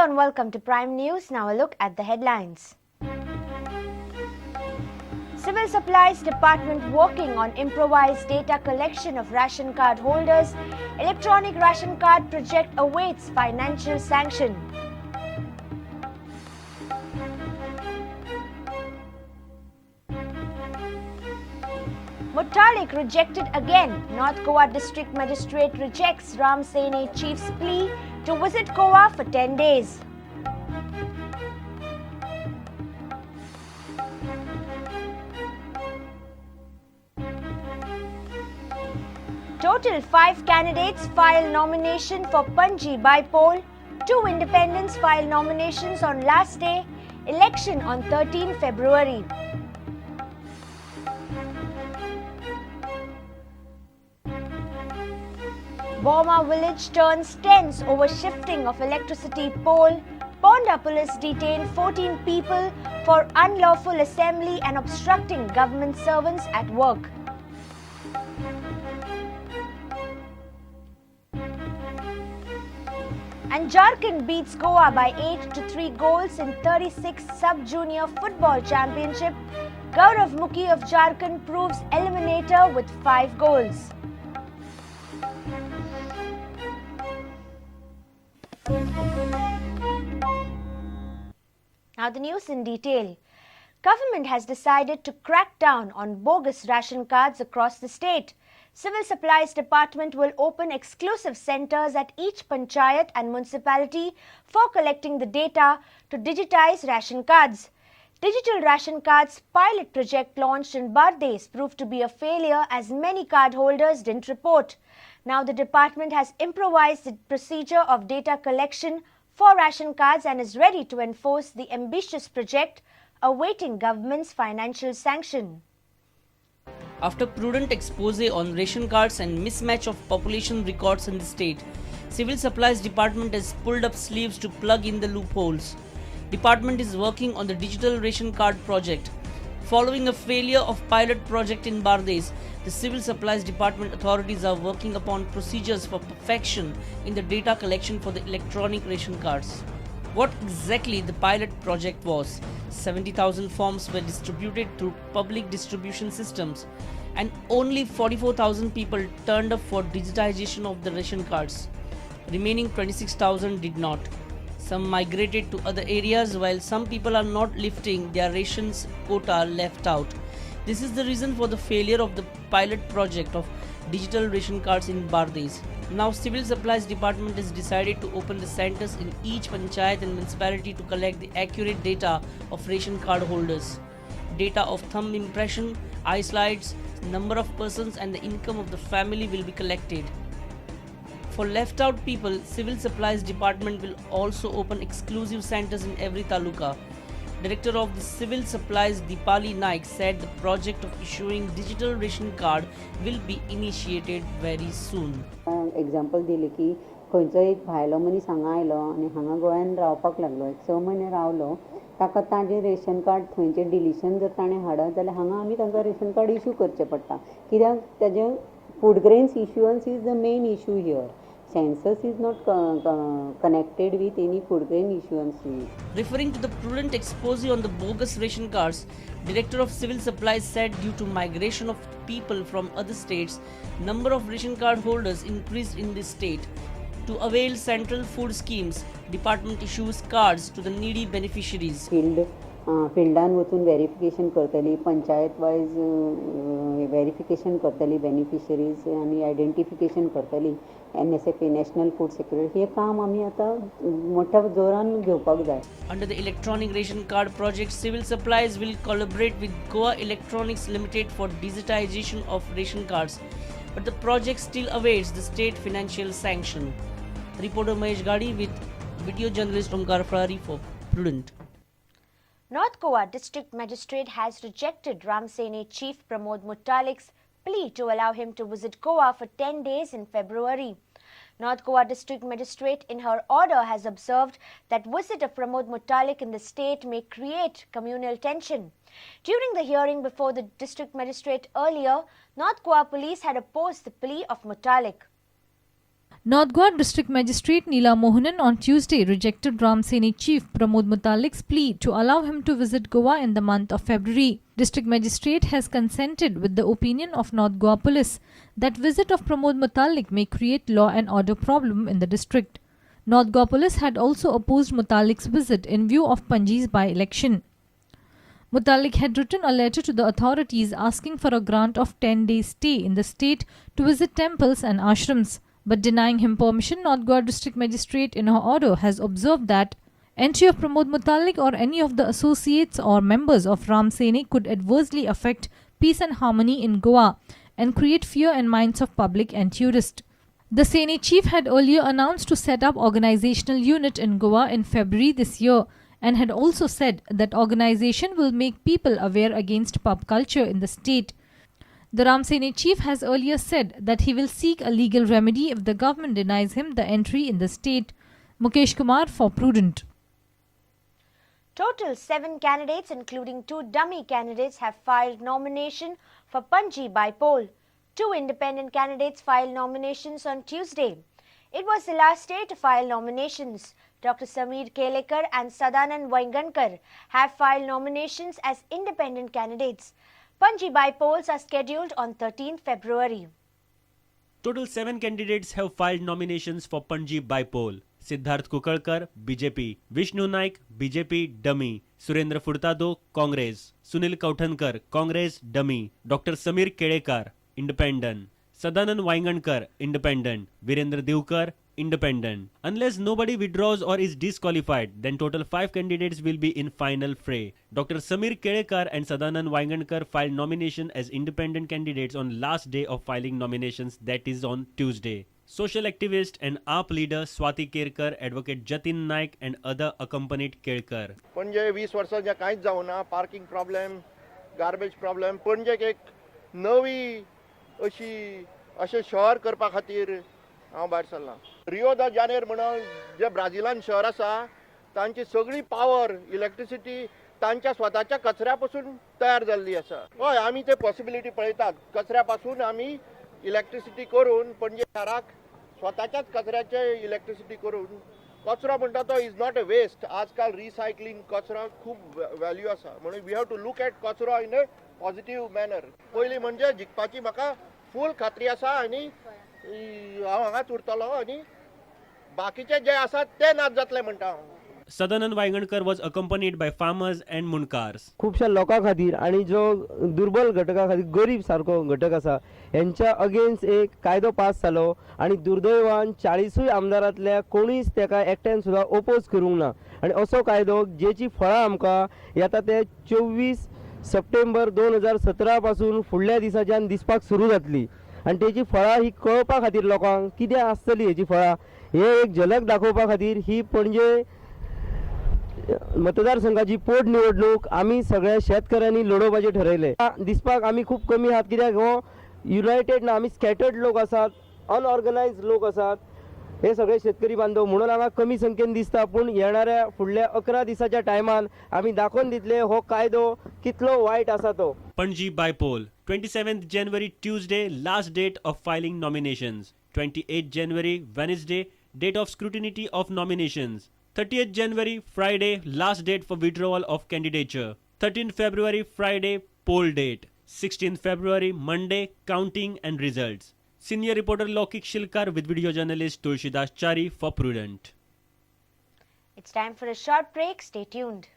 Hello and welcome to Prime News. Now a look at the headlines. Civil Supplies Department working on improvised data collection of ration card holders. Electronic ration card project awaits financial sanction. Muthalik rejected again. North Goa District Magistrate rejects Ram Sene chief's plea to visit Goa for 10 days. Total 5 candidates file nomination for Panaji bypoll. 2 independents file nominations on last day. Election on 13 February. Boma village turns tense over shifting of electricity pole. Ponda police detained 14 people for unlawful assembly and obstructing government servants at work. And Jharkhand beats Goa by 8-3 goals in 36th Sub-Junior Football Championship. Gaurav Mukhi of Jharkhand proves eliminator with 5 goals. Now the news in detail. Government has decided to crack down on bogus ration cards across the state. Civil Supplies Department will open exclusive centers at each panchayat and municipality for collecting the data to digitize ration cards. Digital ration cards pilot project launched in Bardez proved to be a failure as many card holders didn't report. Now the department has improvised the procedure of data collection for ration cards and is ready to enforce the ambitious project, awaiting government's financial sanction. After prudent expose on ration cards and mismatch of population records in the state, Civil Supplies Department has pulled up sleeves to plug in the loopholes. Department is working on the digital ration card project. Following a failure of pilot project in Bardez, the Civil Supplies Department authorities are working upon procedures for perfection in the data collection for the electronic ration cards. What exactly the pilot project was? 70,000 forms were distributed through public distribution systems and only 44,000 people turned up for digitization of the ration cards. Remaining 26,000 did not. Some migrated to other areas while some people are not lifting their rations quota left out. This is the reason for the failure of the pilot project of digital ration cards in Bardez. Now Civil Supplies Department has decided to open the centers in each panchayat and municipality to collect the accurate data of ration card holders. Data of thumb impression, eye slides, number of persons and the income of the family will be collected. For left out people, Civil Supplies Department will also open exclusive centers in every taluka. Director of the Civil Supplies Deepali Naik said the project of issuing digital ration card will be initiated very soon. Example दिलें की खंयचो एक भायलो मनीस हांगा आयलो आनी हांगा गोंयान रावपाक लागलो, एक 6 म्हयने रावलो, ताका ताजें रेशन कार्ड थंयचें डिलिशन जर ताणें हाडत जाल्यार हांगा आमी तांकां रेशन कार्ड इशू करचें पडटा. कित्याक ताजें food grains issuance is the main issue here. Census is not connected with any food grain issuance. Referring to the prudent expose on the bogus ration cards, Director of Civil Supplies said due to migration of people from other states, number of ration card holders increased in this state. To avail central food schemes, department issues cards to the needy beneficiaries. फिल्डान वचून verification करतली, panchayat wise verification करतली beneficiaries आनी identification करतली. NSFA national food security हे काम आमी आतां मोठ्या जोरान घेवपाक जाय. Under the electronic ration card project, Civil Supplies will collaborate with Goa Electronics Limited for digitization of ration cards, but the project still awaits the state financial sanction. Reporter Mahesh Gadi with video journalist Omkar Ferrari for Prudent. North Goa District Magistrate has rejected Ram Sene Chief Pramod Muthalik's plea to allow him to visit Goa for 10 days in February. North Goa District Magistrate in her order has observed that visit of Pramod Muthalik in the state may create communal tension. During the hearing before the District Magistrate earlier, North Goa Police had opposed the plea of Muthalik. North Goa District Magistrate Neela Mohanan on Tuesday rejected Ram Sene chief Pramod Mutalik's plea to allow him to visit Goa in the month of February. District Magistrate has consented with the opinion of North Goa Police that visit of Pramod Mutalik may create law and order problem in the district. North Goa Police had also opposed Mutalik's visit in view of Panji's by-election. Mutalik had written a letter to the authorities asking for a grant of 10 days stay in the state to visit temples and ashrams. But denying him permission, North Goa District Magistrate in her order has observed that entry of Pramod Mutalik or any of the associates or members of Ram Sene could adversely affect peace and harmony in Goa and create fear in minds of public and tourists. The Sene chief had earlier announced to set up organizational unit in Goa in February this year and had also said that organization will make people aware against pub culture in the state. The Ram Sene chief has earlier said that he will seek a legal remedy if the government denies him the entry in the state. Mukesh Kumar for Prudent. Total 7 candidates, including 2 dummy candidates, have filed nomination for Panji by-poll. 2 independent candidates filed nominations on Tuesday. It was the last day to file nominations. Dr. Samir Kelekar and Sadanand Vaingankar have filed nominations as independent candidates. Panji by-polls are scheduled on 13th February. Total 7 candidates have filed nominations for Panji by-poll. Siddharth Kukalkar, BJP, Vishnu Naik, BJP, dummy, Surendra Furtado, Congress, Sunil Kauthankar, Congress, dummy, Dr. Samir Kelekar, Independent, Sadanand Vaingankar, Independent, Virendra Divkar, Independent. Unless nobody withdraws or is disqualified, then total 5 candidates will be in final fray. Dr. Samir Kelekar and Sadanand Vaingankar filed nomination as independent candidates on last day of filing nominations, that is on Tuesday. Social activist and AAP leader Swati Kerkar, Advocate Jatin Naik and other accompanied Kelkar. Panaji 20 वर्सां जें कांयच जावना, parking problem, garbage problem, पणजेक एक नवी अशी अशें शहर करपा खातीर हांव भायर सरलां. रियो the जानेर म्हणून जे ब्राझिलान शहर आसा तांची सगळी पावर इलेक्ट्रिसिटी तांच्या स्वताच्या कचऱ्या पासून तयार जाल्ली आसा. हय, आमी ते पॉसिबिलिटी पळयतात, कचऱ्या पासून आमी इलेक्ट्रिसिटी करून पणजे शाराक स्वताच्याच कचऱ्याचे इलेक्ट्रिसिटी करून, कचरो म्हणटा तो is not a waste. आजकाल रिसायकलिंग कचरो खूब व्हॅल्यू आसा, म्हणून we have to look at कचरो इन अ पॉझिटिव्ह मॅनर. पयलीं म्हणजे जिखपाची म्हाका फूल खात्री आसा आनी हांव हांगाच उरतलो आनी बाकीचे जे आसा ते नाच जातले म्हणटा हांव. Sadanand Vaingankar was accompanied by farmers and Mundkars. खुबश्या लोकां खातीर आनी जो दुर्बल घटका खातीर, गरीब सारको घटक आसा हेंच्या अगेन्स्ट एक कायदो पास जालो आनी दुर्दैवान 40 आमदारांतल्या कोणीच तेका एकट्यान सुद्दां ओपोज करूंक ना आनी असो कायदो जेची फळां आमकां येता ते 24 सप्टेंबर 2017 पासून फुडल्या दिसाच्यान दिसपाक सुरू जातली आनी तेची फळां ही कळपा खातीर लोकांक कितें आसतली हेची फळां हे एक झलक दाखोवपा खातीर ही पणजे मतदारसंघाची पोटनिवडणूक आमी सगळ्या शेतकऱ्यांनी लडोवपाचें ठरयलें. दिसपाक आमी खूब कमी आहात कित्याक हो युनायटेड ना, आमी स्कॅटर्ड लोक आसात, अनऑर्गनायज लोक आसात हे सगळे शेतकरी बांधव, म्हणून हांगा कमी संख्येन दिसता. पूण येणाऱ्या फुडल्या 11 दिसाच्या टायमान आमी दाखोवन दितले हो कायदो कितलो वायट आसा तो. Panaji bypoll 27 January Tuesday, last date of filing nominations. 28 January Wednesday, date of scrutiny of nominations. 30th January, Friday, last date for withdrawal of candidature. 13th February, Friday, poll date. 16th February, Monday, counting and results. Senior reporter Lokik Shilkar with video journalist Tulsidas Chari for Prudent. It's time for a short break. Stay tuned.